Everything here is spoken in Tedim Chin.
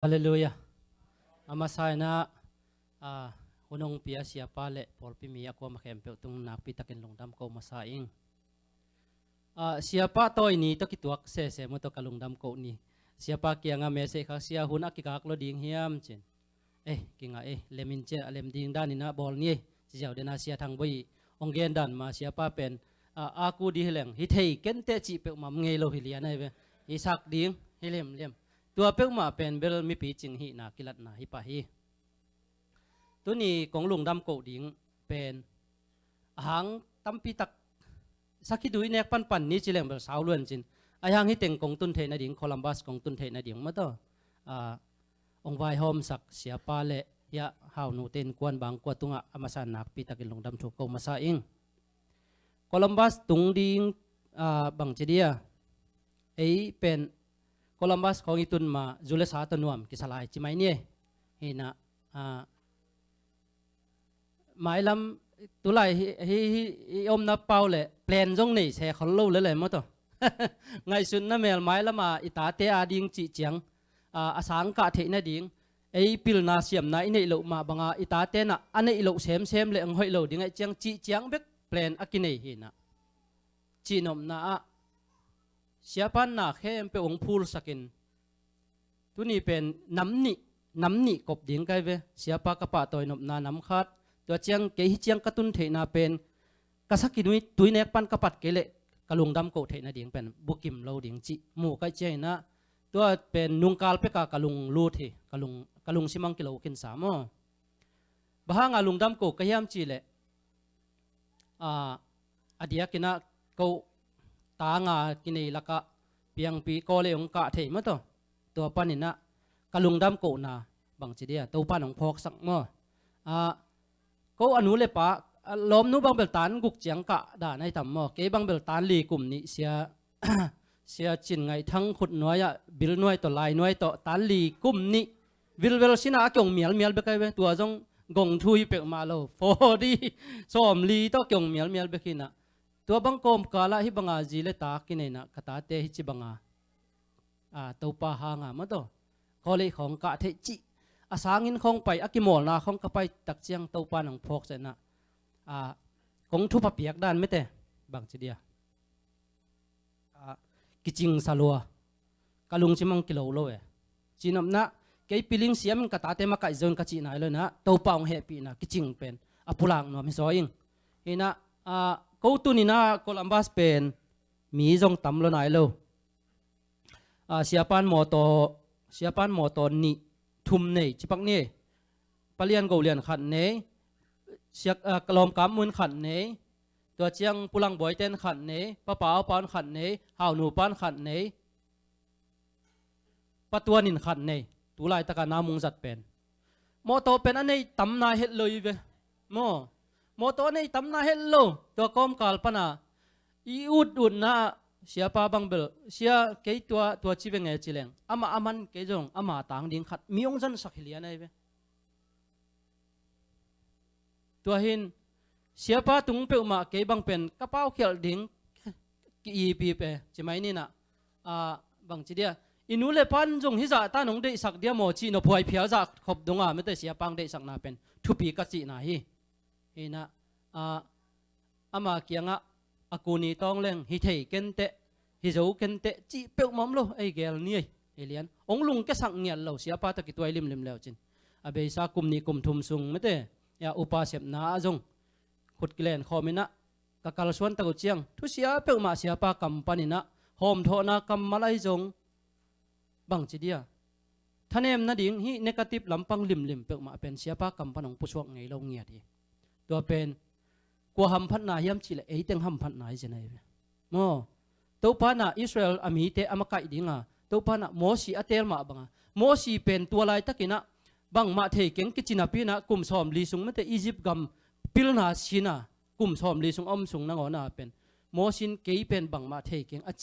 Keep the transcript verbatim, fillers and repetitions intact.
Halleluiah. A masa in ah, a, hun hong pia siapa le pawlpi mi a kuamah khempeuh tung nakpi takin lungdam ko masa ing. A, siapa tawi ni tawh kituak sese maw tawh ka lungdam ko ni. Siapa kiangah message khak, "Sia, hun a kikak lo ding hiam?" ci-in. "Eh, kingah ei, lem in," ci-a, "a lem ding dan in ah bawl ni ei," ci ziau den a, Sia Thang Bawi hong gen dan mah siapa pen, a, a ku di hi leng, hi thei kenteh cih peuhmah om ngei lo hi lian ahi ve. Hi sak ding, hi lemlem. Tua peuhmah pen bel mipi cing hihna kilatna hi pah hi. Tuni kong lungdam ko ding pen, a hang tampi tak sakhi tui nek panpan ni ci leng bel sau luan cin. A hang hi teng kong tun theih nading, Columbus kong tun theih nading maw tawh, a, hong vaihawmsak siapa le hiah Hau Nu te innkuan bangkua tungah a masa nakpi takin lungdam thu ko masa ing. Columbus tung ding, a, bangci dia, ei pen Columbus khawng i tun ma zu le sa tawh nuam kisa lai ci mai ni ei. Hi in ah, a, mailam tulai hi, hi, hi, i omna pau le plan zong nei se khol lo le le maw tawh. Ngaihsutna mel mailam a i tate a ding cih ciang, a, a sang kah theih nading, ei pilna siamna i neih loh mah banga i tate in ah a neih loh semsem le hong hoih lo ding ahih ciang cih ciang bek plan a kinei hi in ah. Cihnopna ah siapa in na khempeuh hong phulsakin, tuni pen nam nih, nam nih kop ding ka hi ve. Siapa ka pahtawi nopna nam khat, tua ciang kei hi ciang ka tun theihna pen ka sakhi tui, tui nek pan ka pat kei leh ka lungdam ko theih nading pen bukim lo ding cih mu ka hih ciangin ah, tua pen nungkal peka ka lunglut hi, ka lung, ka lungsim hong kilo khinsa maw. Bang hanga lungdam ko ka hiam cih leh, a, a diakin ah ko tanga kinei lakah piangpi kawl ei hong kah thei maw tawh. Tua panin ah ka lungdam kohna bangci dia, Topa in hong phawksak maw. A, ko a nu le pa, a, lawmnu bang bel tan guk ciang kah dan ahi tam maw. Kei bang bel tan li kum nih sia, Sia Cin Ngaih Thang khut nuai-ah, bil nuai tawh, lai nuai tawh, tan li kum nih vilvel sin a a kiong mialmial bek ahi ve. Tua zong gong thui peuhmah lo, forty, sawmli tawh kiong mialmial bek hi in ah. Tua bang kawmkal ah hih banga zi le ta kinei in ah, ka tate hih ci banga, a, Topa hanga maw tawh, college khawng kah theih cih, a sanginn khawng pai, a kimawlna khawng ka pai tak ciang Topa in hong phawksak in ah, a, kong thupha piak dan mete, bangci dia, a, kicingsa lua. Ka lungsim hong kilo lo e. Cihnopna, kei piling siamin ka tate makaih zo in ka cihna hi lo in ah, Topa hong hehpihna kicing pen a pulak nuam hi zaw ing. Hi in ah, a, ko tuni in ah Columbus pen mi zong tam lo nai lo. A, siapa in mawtaw, siapa in mawtaw nih thum nei, cipak ni. Pa Lian Go Lian khat nei, siak, a, Lawm Kam Mun khat nei, tua ciang Pu Lang Bawi ten khat nei, Pa Pau Pau in khat nei, Hau Nu pa in khat nei, Pa Tuan in khat nei, tu laitaka na mung zat pen. Mawtaw pen a nei tam nai het lo hi ve. Maw, mawtaw a nei tam nai het lo. Tua kawmkal pana i ut utna ah siapa bang bel, sia kei tua, tua ci ve nge ci leng, amah a man kei zong ama tang ding khat mi hong zansak hi lian ahi ve. Tua hi in, siapa tung peuhmah kei bang pen ka paukhialh ding ki-ipip e, ci mai ni in ah, a, bangci dia, i nu le pa in zong hih zah tan hong deihsak dia maw cih nophuai phial zah khop dong a, mete siapa hong deihsakna pen thupi ka cihna hi. Hi in ah, a, ama kiangah a kuni tawng leng hi thei kenteh, hi zo kenteh cih peuhmah om lo, ei gel ni ei, ei lian. Hong lungkiasak ngiat lo, siapa tawh kituai limlim leu cin. A beisa kum nih kum thum sung mete, ya, upa sepna ah zong khut kilen khawm in ah, ka kalsuan tak uh ciang, thusia peuhmah siapa kam panin ah, hawmthawhna kammal ahi zong, bangci dia, thanem nading hih negative lampang limlim peuhmah pen siapa kam pan hong pusuak ngei lo ngiat hi. Tua pen kua hamphatna hiam cih leh ei teng hamphatna hi zen ahi ve. Maw, Topa in ah Israel a mite a makaih dinga, Topa in ah Mosi a teel mah banga, Mosi pen tua laitakin ah bangmah thei keng kici napi in ah kum sawmli sung mete Egypt gam pilna sina kum sawmli sung a om sung nangawna pen Mosi in kei pen bangmah thei keng a